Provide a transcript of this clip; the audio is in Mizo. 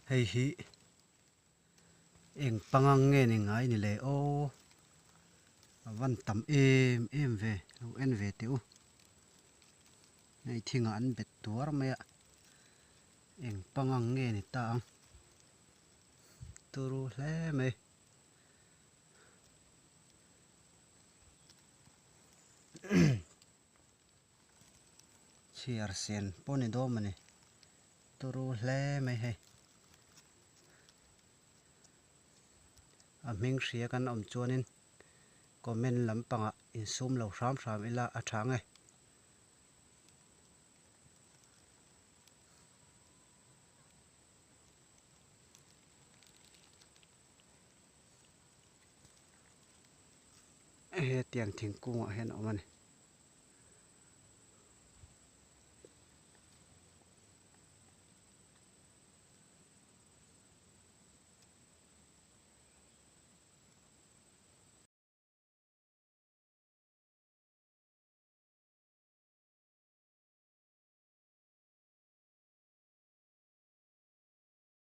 Hei hi eng pangang nge ni ngai ni le aw a van tam em em ve lo en ve teh u hei thingah an bet tuar mai a eng pangang nge ni ta ang turu hle mai. Chhiar sen pawh ni dawn mawni turu hle mai hei a hming hria kan awm chuanin comment lampangah insum lo hram hram ila a tha ang e. Hetiang thingkungah hian a awm a ni.